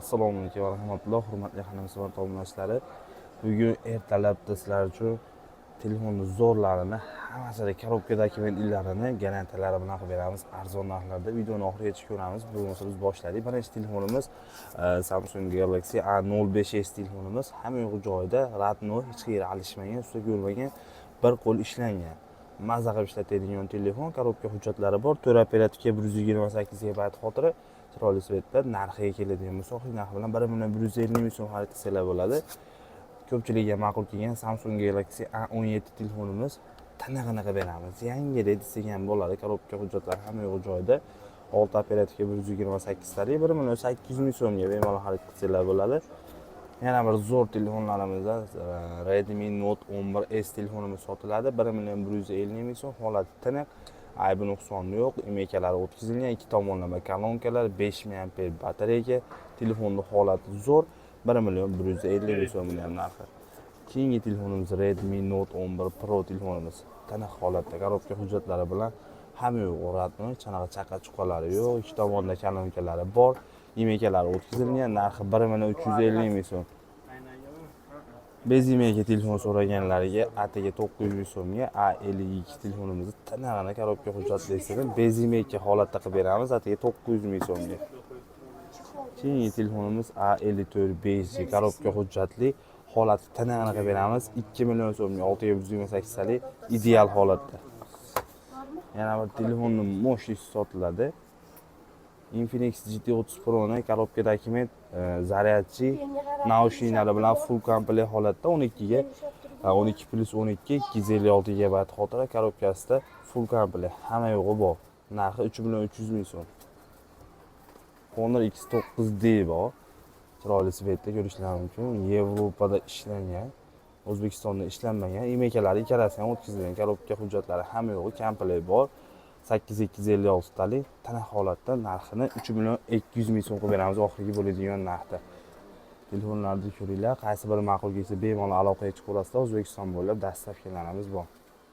Assalomu alaykum va rahmatulloh, hurmatli hanumizlar, tomonlashlari. Bugun ertalabda sizlar uchun telefonni zo'rlarini, hammasida коробка dokumentlarini garantiyalari bilan qilib beramiz arzon narxlarda. Videoni oxirigacha ko'ramiz. Bo'lmasa biz boshladik. Birinchi telefonimiz Samsung Galaxy A05s telefonimiz. Hamma yo'q joyida, родной, hech qayerga alishmagan, usta ko'rmagan, bir qo'l ishlangan. Maza qilib ishlatadigan telefon, коробка hujjatlari bor, 4 оперативка, 128 gigabayt xotira, chiroyli цвет da. Narxiga keladigan bo'lsa, oxirgi narxi bilan 1 150 000 so'm xarid qilsanglar bo'ladi. Ko'pchilikka ma'qul kelgan Samsung Galaxy A17 telefonimiz tanig'ini qilib beramiz. Yangi desak ham bo'ladi. Коробка hujjatlari hamma yo'q joyida. 6 оперативка, 128 talik, 1 800 000 so'mga bemalol xarid qilsanglar bo'ladi. Yana bir zo'r telefonlarimizdan Redmi Note 11S telefonimiz sotiladi. 1 million 150 ming so'm, holati tiniq, aybi nuqsoni yo'q, IMEI lari o'tkazilgan, ikki tomonlama kolonkalar, 5 mAh batareya, telefonni holati zo'r, 1 million 150 ming so'm buni ham narxi. Keyingi telefonimiz Redmi Note 11 Pro telefonimiz tiniq holatda, коробка hujjatlari bilan, hamma yo'q родной, qanaqa chaqa chuqalari yo'q, ikki tomonda kolonkalari bor, IMEI lari o'tkazilgan, narxi 1 million 350 ming so'm. Без IMEI telefon so'raganlariga atigi 900 ming so'mga A52 telefonimizni tinig'ini, коробка hujjatlisini без IMEI holatda qilib beramiz atigi 900 ming so'mga. Keyingi telefonimiz A54 5G, коробка hujjatli, holati tinig'ini qilib beramiz 2 million so'mga, 6 ga 128 talik, ideal holatda. Yana bir telefonni мощный sotiladi. Infinix GT30 Pro'ni коробка dokument, зарядчик, наушник lari bilan full komplekt holatda 12 ga 12 plus 12, 256 gigabayt xotira, коробка sida full komplekt, hamma yo'g'i bor. Narxi 3 million 300 ming so'm. Honor X9D bor. Chiroyli цвет da ko'rishlar mumkin. Yevropada ishlangan, O'zbekistonda ishlanmagan. IMEI lari ikkalasi ham o'tkazilgan, коробка hujjatlari hamma yo'g'i komplekt bor. 8256 talik, tana holatda, narxini 3 million 200 ming so'm qilib beramiz oxirgi bo'ladigan narxda. Telefonlarni ko'ringlar, qaysi biri ma'qul kelsa, bemalol aloqaga chiqaverasizlar. O'zbekiston bo'ylab доставка larimiz bor.